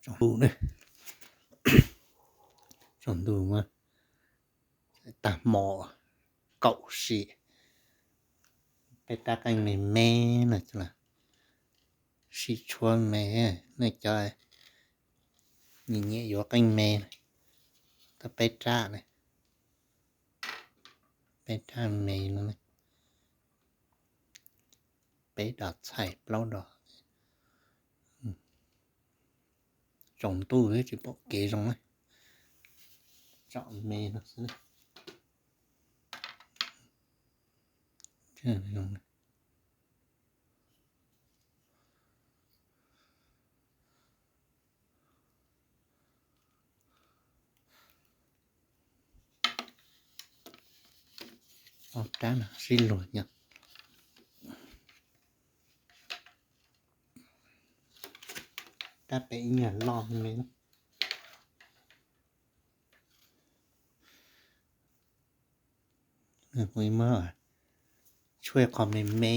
Tsaus ntuj na, tsaus ntuj mas tag hmo kaum sim, peb rab qeej me me no, sib tshuab me, nej cov nyiam nyiam yuav qeej me, tau peb rab na, peb rab me no, peb dos txhais plaub dos. Tsaus ntuj tsis pom kev zoo na, tsom me no xwb. Ob rab no sib luag nyob. Rab pem ib nyuag loj me. Tshuab qhov me me,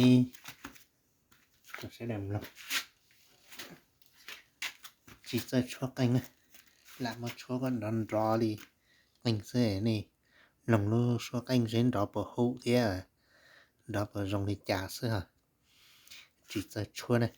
sawv daws mloog. Tsis txawj tshuab qeej na, lam muab tshuab kom nrov nrov li qeej xwb ne. Mloog lub suab qeej seb nrov puas haum thiab nrov puas zoo li cas xwb os. Tsis txawj tshuab na.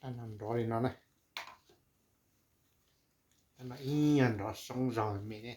Tab no nrov li no na. Tab no ib nyuag nrov soob zog me ne.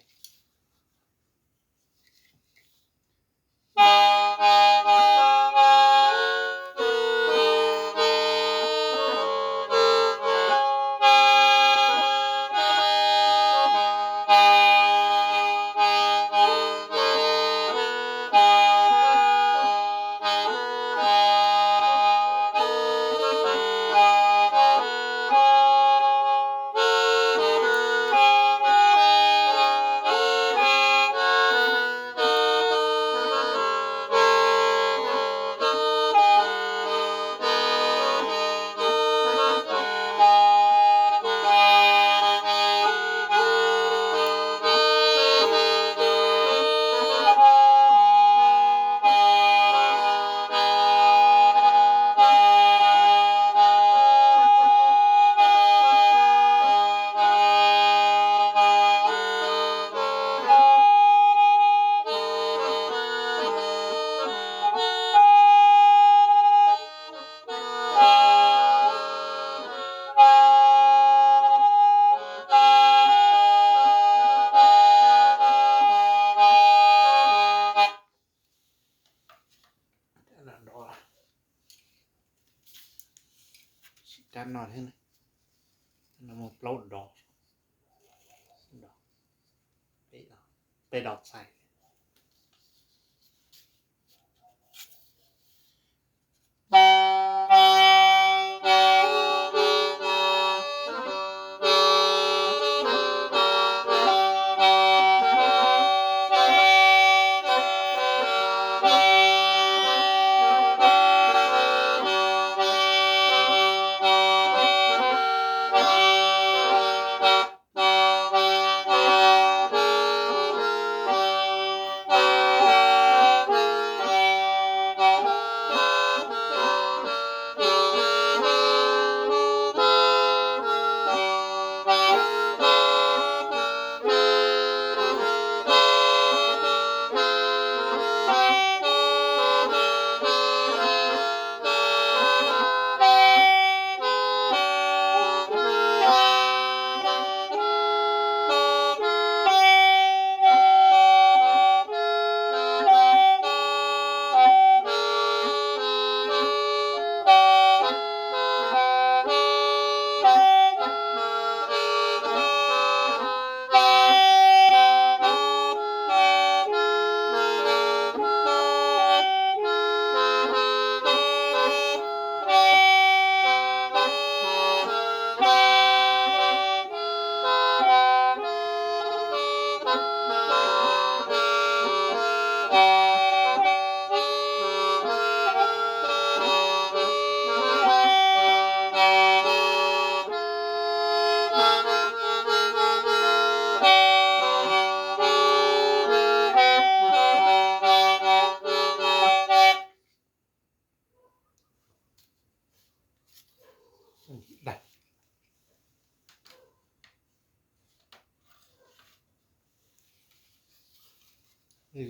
peb dos txhais.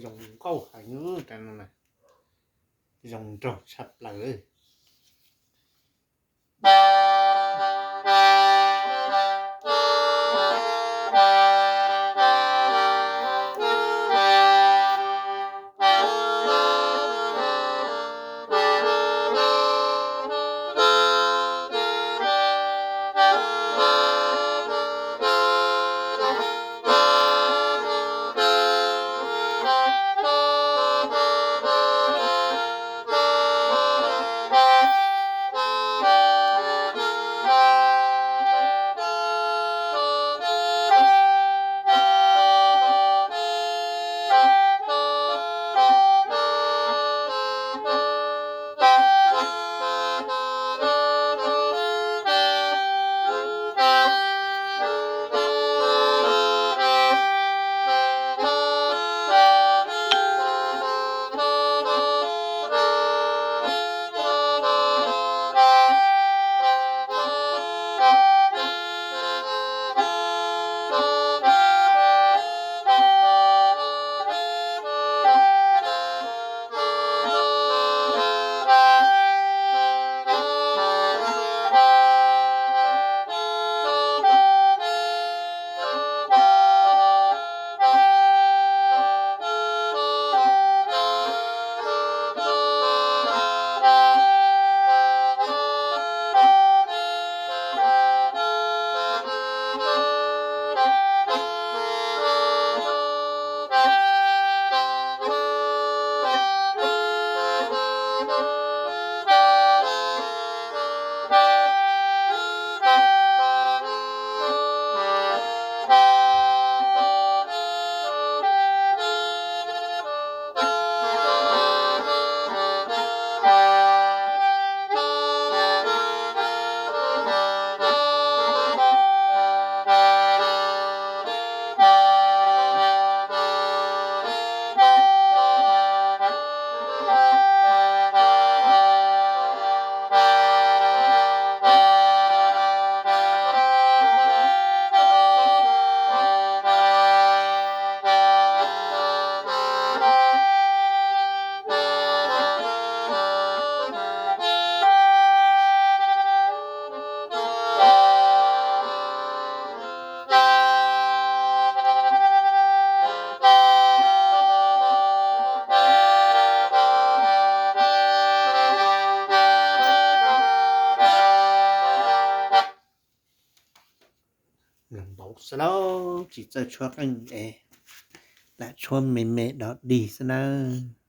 Zoo nkauj heev, zoo nraug tshaj plaws. Npau xwb lauj, tsis txawj tshuab qeej es. tas tshuab me me dog dig xwb nawb.